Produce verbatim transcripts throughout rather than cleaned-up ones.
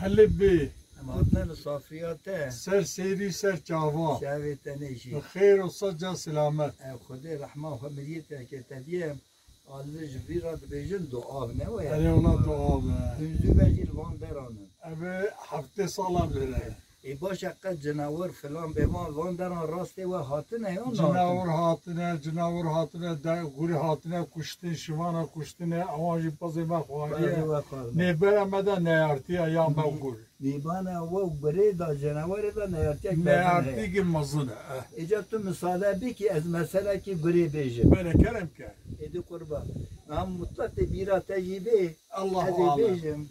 Elif bê. Em hatine li safriya te. Ser sêrî, ser çava. Çavê te nêşî. Bi xêr û seca silamet. Ev Xwedê rehma xwe miriyê te ke te diye. Alve ji vî re dibêjin dua ne we. Erê wela dua be. Hunzû ve jî li van deran in. Ev heftê sala bêre. Ê baş e, qet cinawir filan bê van, van deran rastê we hatine ya nahatin? Cinawir hatine, cinawir hatine, de, gurî hatine kuştin, şivana kuştine, ewan jî pezê me xwariye. Pezê we xwariye. Nêbera me de neyartiye ya me gur. Nîbana we û gurê de, cenewerê de neyartiyek mezin heye. Neyartiyekî mezin e, eh. Êca tu misade bikî, ez meselekî gurê bêjim. Belê, kerem ke. Êdî qurban. Niha mutlaq tê bîra te jî bê, Allah ez ê alem. Bêjim.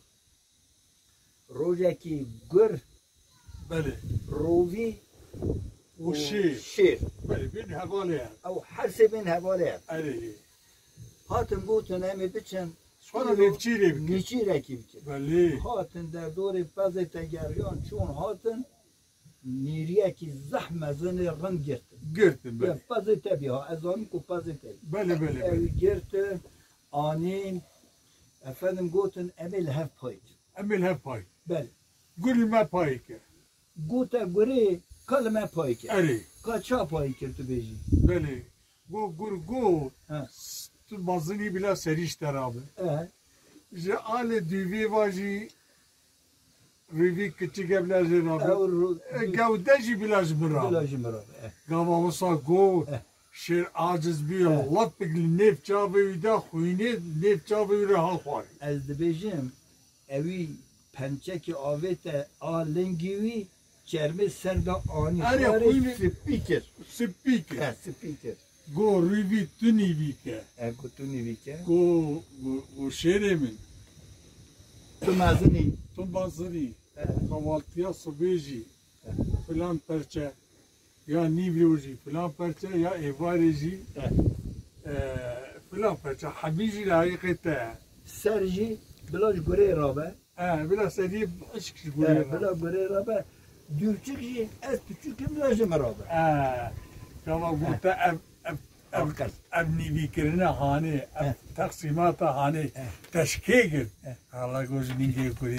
Rojekî gur, belê, rovî û û şêr. Şêr. Belê, bên hevalê ye. Ew her sê bên hevalê ye. Erê. Hatin gotin em ê biçin. Ji xwe re nêvçîrê bikin. Nêvçîrekî bikin. Belê. Hatin derdorê pezê te geriyan, çûn hatin, nêriyekî zehf mezinê rind girtin. Girtin, belê. Ya pezê te bî ha, ez zanim ku pezê te bî. Belê, belê, belê. Ew girtin, anîn, efendim gotin, em ê li hev pay bikin. Em ê li hev pay. Belê. Gur li me payê ke. Gote gurê, ka li me payê ke. Erê. Ka ça payê kir tu bêjî? Belê. Go gur go, he, s-, tu mezinî bila serî ji te rabe. E. Ji alê dûvê va jî rîvî kiçik e bila jê rabe. Ew ru-, e, gewde jî bila ji min rabe. Bila ji min rabe, e. Gava wisa go, e, şêr aciz bî, e, lepik li nêv çavê wî de xwînê nêv çavê wî re hal xwarî. Ez dibêjim, ewî pençekî avête a lingî wî, çermê ser de anî. Erê, xwarê xwînê spî kir. Spî kir. He, spî kir. Go rîvî tu nîvî ke. E, go tu nîvî ke. Go, go, go şêrê min. Tu mezinî. Tu mezinî. He. Kahvaltiya sibê jî. He. Filan perçe. Ya nîvro jî filan perçe, ya êvarê jî, eh, eh, filan perçe. Hebî jî li heqê te. Ser jî bila ji gurê rabe. Eh, bila serî hişk ji gurê, eh, rabe. Bila gurê rabe. Dûvçik jî ez tu çûkim bila ji min rabe. Eh, gava gote ev, ev, ev, ev nîvîkirine hanê, ev, eh, teqsîmata hanê, eh, te ji kê girt? Eh. Hala go ji lingê gurê.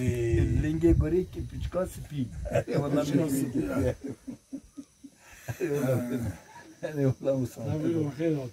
Lingê gurê ki piçka spî. Wala piçka spî. Erê wala wisa. Tabii, o xêr hat.